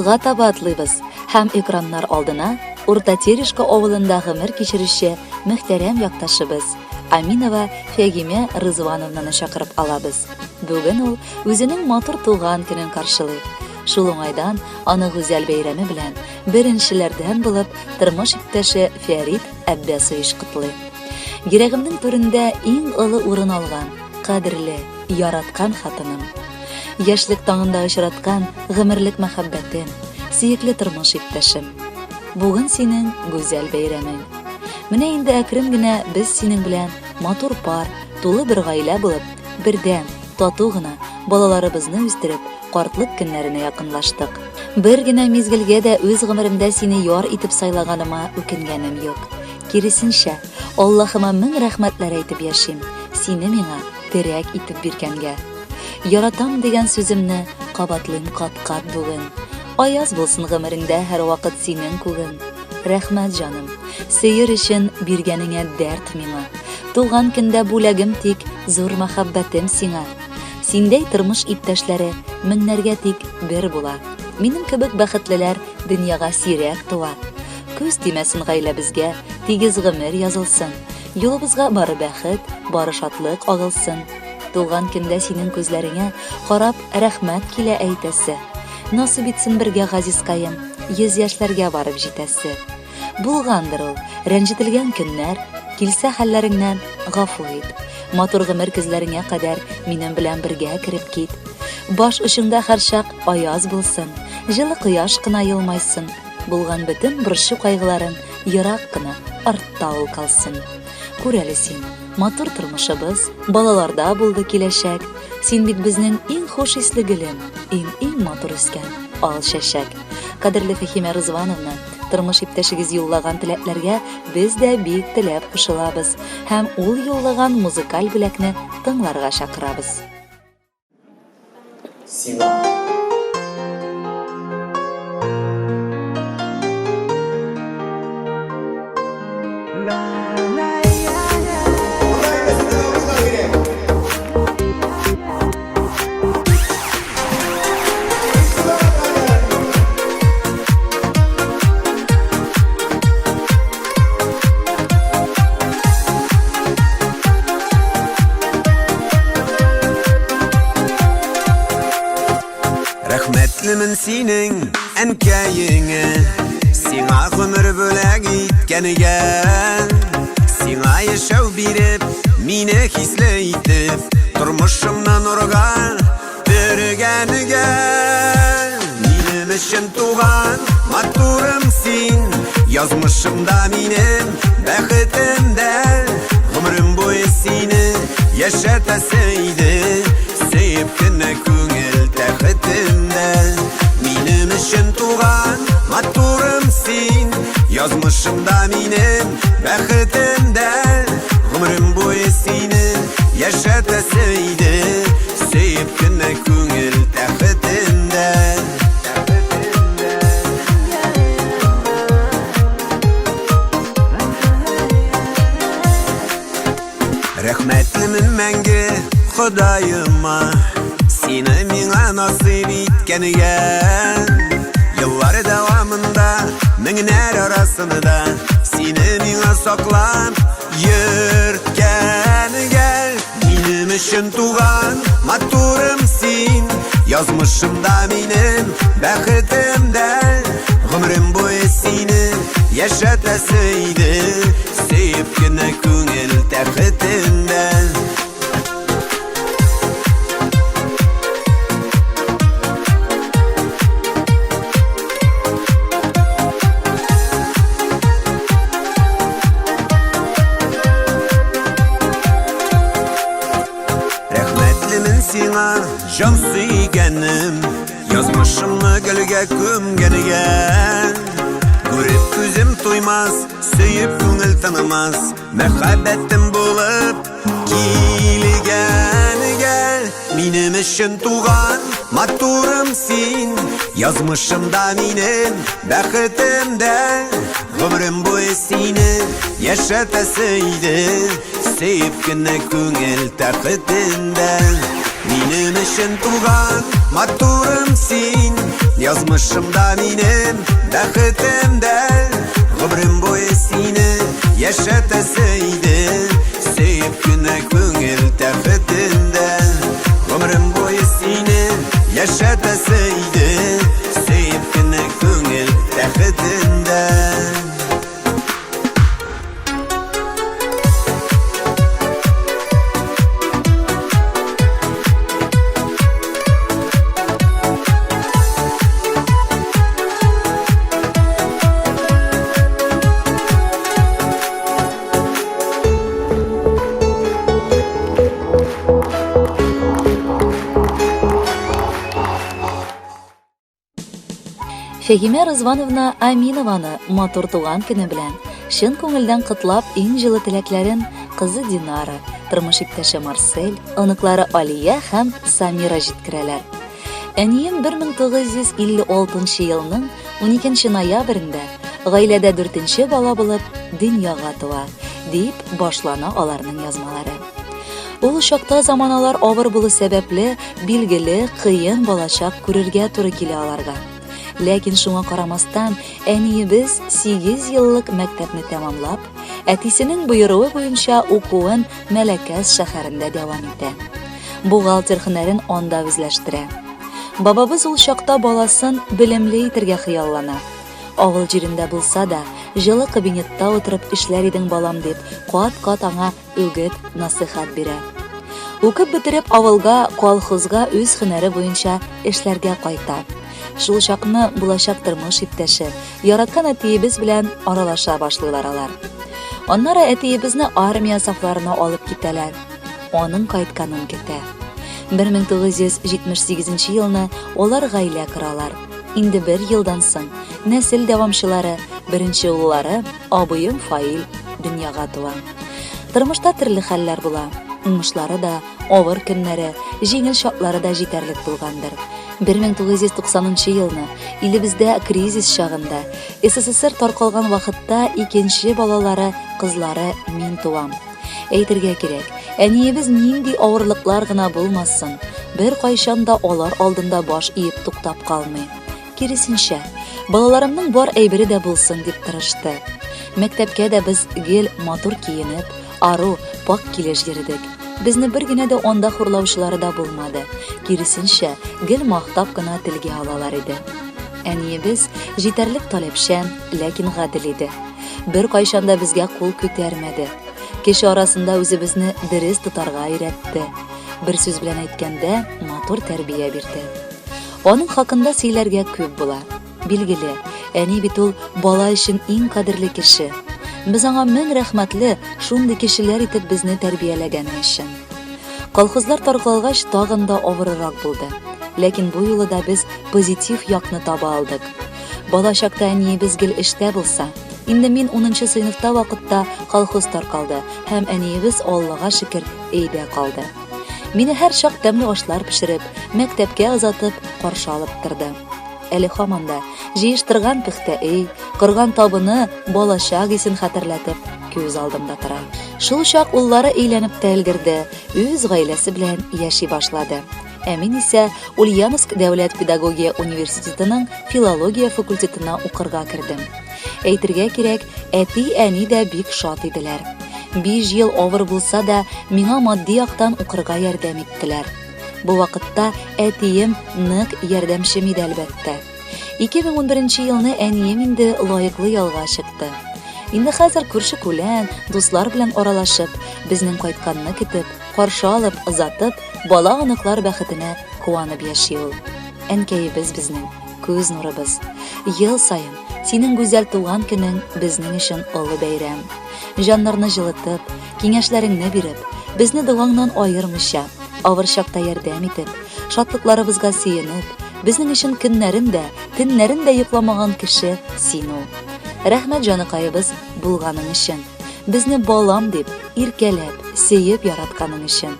Алга таба атлыйбыз һәм экраннар алдына Урта Терешка авылында гомер кичерүче мөхтәрәм якташыбыз Аминова Фәгимә Рызвановнаны чакырып алабыз. Бүген ул үзенең матур туган көнен каршылый. Шул уңайдан аны гүзәл бәйрәме белән беренчеләрдән булып тормыш иптәше Фәрит Әббәсович котлый. Йөрәгемнең түрендә иң олы урын алган, кадерле, яраткан хатыным. Яшьлек таңында очраткан гомерлек мәхәббәтем, сөекле тормыш иптәшем. Бүген синең гүзәл бәйрәмең. Менә инде әкрен генә без синең белән матур пар, тулы бер гаилә булып, бердәм, тату гына балаларыбызны үстереп, картлык көннәренә якынлаштык. Бер генә мизгелгә дә үз гомеремдә сине яр итеп сайлаганыма үкенгәнем юк. Киресенчә, Аллаһыма мең рәхмәтләр әйтеп яшим, сине миңа терәк итеп биргәнгә. Яратам дигән сүземне кабатлыйм кат-кат бүген. Аяз булсын гомереңдә һәрвакыт синең күгең. Рәхмәт, җаным, сөер өчен биргәнеңә дәрт миңа. Туган көндә бүләгем тик зур мәхәббәтем сиңа. Синдәй тормыш иптәшләре меңнәргә тик бер була. Минем кебек бәхетлеләр дөньяга сирәк туа. Күз тимәсен гаиләбезгә, тигез гомер язылсын. Юлыбызга бары бәхет, бары шатлык агылсын. Туган көндә синең күзләреңә карап рәхмәт килә әйтәсе. Насыйп итсен бергә газизкаем, 100 яшьләргә барып җитәсе. Булгандыр ул, рәнҗетелгән көннәр, килсә хәлләреңнән гафу ит. Матур гомер көзләреңә кадәр минем белән бергә кереп кит. Баш очыңда һәрчак аяз булсын, җылы кояш кына елмайсын. Булган бөтен борчу-кайгыларың ерак кына, артта ул калсын. Күр әле син, матур тормышыбыз, балаларда булды киләчәк. Син бит безнең иң хуш исле гөлем, иң-иң матур үскән ал чәчәк. Кадерле Фәһимә Рызвановна, тормыш иптәшегез юллаган теләкләргә без дә бик теләп кушылабыз һәм ул юллаган музыкаль бүләкне тыңларга чакырабыз. Сиңа. Рәхмәтлемен синең әнкәеңә, Сиңа гомер бүләк иткәнгә. Сиңа яшәү биреп, мине хисле итеп, Тормышымны нурга төргәнгә. Минем өчен туган матурым син, Язмышымда минем, бәхетем дә. Гомерем буе сине яшәтәсе иде, Сөеп кенә күңел тәхетемдә. Минем өчен туган матурым син, Язмышымда минем, бәхетем дә. Гомерем буе сине яшәтәсе иде, Сөеп кенә күңел тәхетемдә. Рәхмәтлемен мәңге Ходаема, Сине миңа насыйп иткәнгә. Еллар дәвамында меңнәр арасында Сине миңа саклап йөрткәнгә. Минем өчен туган матурым син, Язмышымда минем, бәхетем дә. Гомерем буе сине яшәтәсе иде, Сөеп кенә күңел тәхетендә. Рәхмәтлемен сиңа, җан сөйгәнем, Язмышымны гөлгә күмгәнгә. Күреп күзем туймас, сөеп күңел тынмас, Мәхәббәтем булып килгәнгә. Минем өчен туган матурым син, Язмышымда минем, бәхетем дә. Гомерем буе сине яшәтәсе иде, Сөеп кенә күңел тәхетендә. Минем өчен туган матурым син, Язмышымда минем бәхетем дә. Гомерем буе сине яшәтәсе иде, Сөеп кенә күңел тәхетендә. Гомерем буе сине яшәтәсе иде, Сөеп кенә күңел тәхетендә. Фәһимә Рызвановна Аминованы матур туган көне белән чын күңелдән котлап, иң җылы теләкләрен кызы Динара, тормыш иптәше Марсель, оныклары Алия һәм Самира җиткерәләр. Әнием 1956 елның 12 ноябрендә гаиләдә дүртенче бала булып дөньяга туа, дип башлана аларның язмалары. Ул чакта заманалар авыр булу сәбәпле, билгеле, кыен балачак күрергә туры килә аларга. Ләкин шуңа карамастан, әниебез 8 еллык мәктәпне тәмамлап, әтисенең боеруы буенча укуын Мәләкәс шәһәрендә дәвам итә. Бухгалтер һөнәрен анда үзләштерә. Бабабыз ул чакта баласын белемле итергә хыяллана. Авыл җирендә булса да, җылы кабинетта утырып эшләр идең, балам, дип, кат-кат аңа үгет, насыйхат бирә. Укып бетереп, авылга, колхозга үз һөнәре буенча эшләргә кайта. Шул чакны булачак тормыш иптәше, яраткан әтиебез белән аралаша башлыйлар алар. Аннары әтиебезне армия сафларына алып китәләр. Аның кайтканын көтә. 1978 елны алар гаилә коралар. Инде бер елдан соң нәсел дәвамчылары, беренче уллары, абыем Фаил дөньяга туа. Тормышта төрле хәлләр була. Уңышлары да, авыр көннәре, җиңел чаклары да җитәрлек булгандыр. 1990 елны илебездә кризис чагында, СССР таркалган вакытта икенче балалары, кызлары мин туам. Әйтергә кирәк, әниебез нинди авырлыклар гына булмасын, беркайчан да алар алдында баш иеп туктап калмый. Киресенчә, балаларымның бар әйбере дә булсын дип тырышты. Мәктәпкә дә без гел матур киенеп, ару, пакь килеш йөрдек. Безне бер генә дә анда хурлаучылары да булмады. Киресенчә, гел мактап кына телгә алалар иде. Әниебез җитәрлек таләпчән, ләкин гадел иде. Беркайчан да безгә кул күтәрмәде. Кеше арасында үзебезне дөрес тотарга өйрәтте. Бер сүз белән әйткәндә, матур тәрбия бирде. Аның хакында сөйләргә күп була. Билгеле, әни бит ул бала өчен иң кадерле кеше. Без аңа мең рәхмәтле, шундый кешеләр итеп безне тәрбияләгәне өчен. Колхозлар таркалгач, тагын да авырырак булды. Ләкин бу юлы да без позитив якны таба алдык. Бала чакта әниебез гел эштә булса, инде мин унынчы сыйныфта вакытта колхоз таркалды һәм әниебез, Аллага шөкер, өйдә калды. Мине һәрчак тәмле ашлар пешереп, мәктәпкә озатып, каршы алып торды. Әле һаман да җыештырган пөхтә өй, корган табыны балачак исен хәтерләтеп, күз алдымда тора. Шул чак уллары өйләнеп тә өлгерде, үз гаиләсе белән яши башлады. Ә мин исә Ульяновск дәүләт педагогия университетының филология факультетына укырга кердем. Әйтергә кирәк, әти-әни дә бик шат иделәр. Биш ел авыр булса да, миңа матди яктан укырга ярдәм иттеләр. Бу вакытта әтием нык ярдәмчем иде, әлбәттә. 2011 елны әнием инде лаеклы ялга чыкты. Инде хәзер күрше-күлән, дуслар белән аралашып, безнең кайтканны көтеп, каршы алып, озатып, бала-оныклар бәхетенә куанып яши ул. Әнкәебез безнең, күз нурыбыз. Ел саен синең гүзәл туган көнең безнең өчен олы бәйрәм. Җаннарны җылытып, киңәшләреңне биреп, безне догаңнан аермыйча, авыр чакта ярдәм итеп, шатлыкларыбызга сөенеп, безнең өчен көннәрен дә, төннәрен дә йокламаган кеше син ул. Рәхмәт, җаныкаебыз, булганың өчен. Безне балам дип, иркәләп, сөеп яратканың өчен.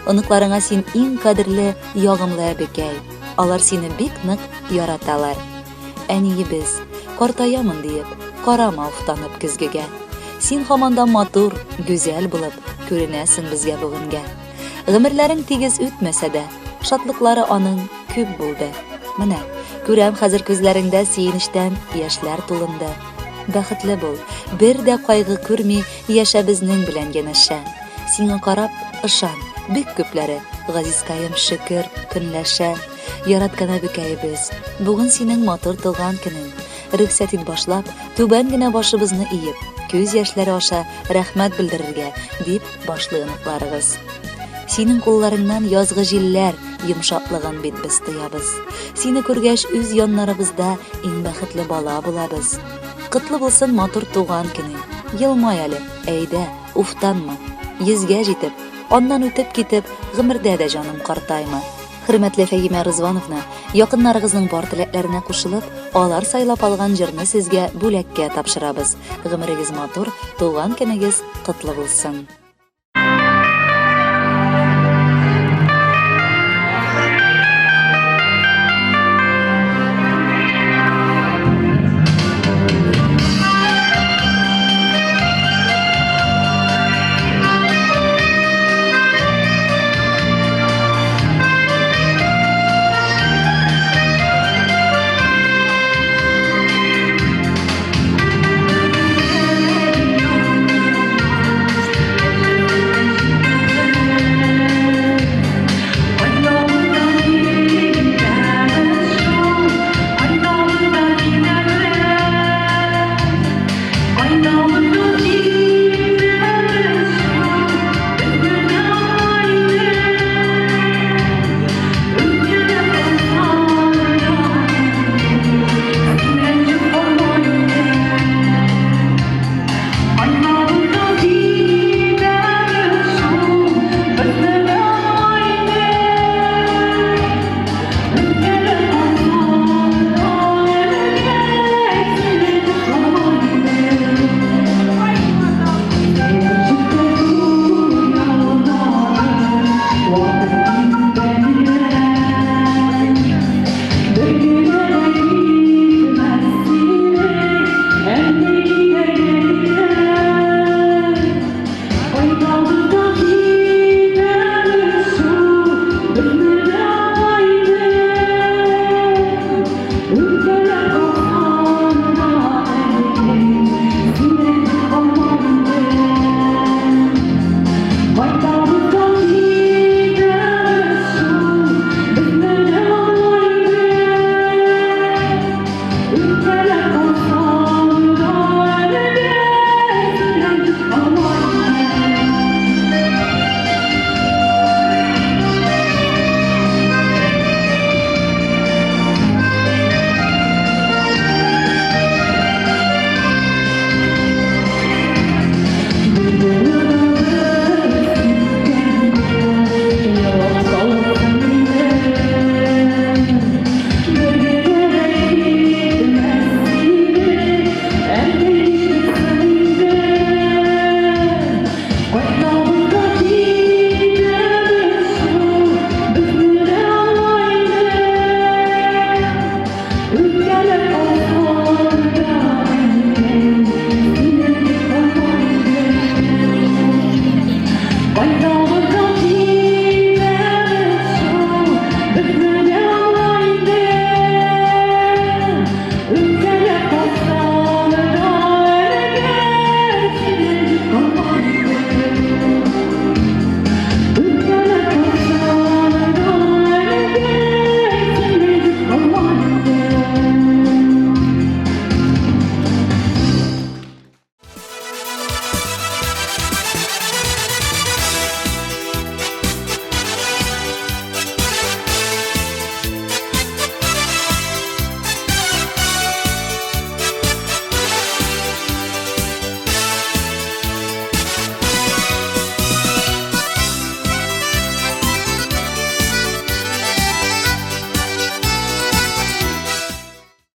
Оныкларыңа син иң кадерле, ягымлы әбекәй. Алар сине бик нык яраталар. Әниебез, картаямын диеп, карама уфтанып көзгегә. Син һаман да матур, гүзәл булып күренәсең безгә бүгенгә. Гомерләрең тигез үтмәсә дә, шатлыклары аның күп булды. Менә, күрәм хәзер күзләреңдә сөенечтән яшьләр тулынды. Бәхетле бул, бер дә кайгы күрми яшә безнең белән янәшә. Сиңа карап, ышан, бик күпләре, газизкаем, шөкер, көнләшә. Яраткан әбекәебез, бүген синең матур туган көнең. Рөхсәт ит башлап, түбән генә башыбызны иеп, күз яшьләре аша рәхмәт белдерергә, дип башлый оныкларыгыз. Синең кулларыңнан язгы җилләр йомшаклыгын бит без тоябыз. Сине күргәч, үз яннарыбызда иң бәхетле бала булабыз. Котлы булсын матур туган көнең. Елмай әле, әйдә, уфтанма. Йөзгә җитеп, аннан үтеп китеп, гомердә дә җаным картайма. Хөрмәтле Фәһимә Рызвановна, якыннарыгызның бар теләкләренә кушылып, алар сайлап алган җырны сезгә бүләккә тапшырабыз. Гомерегез матур, туган көнегез котлы булсын.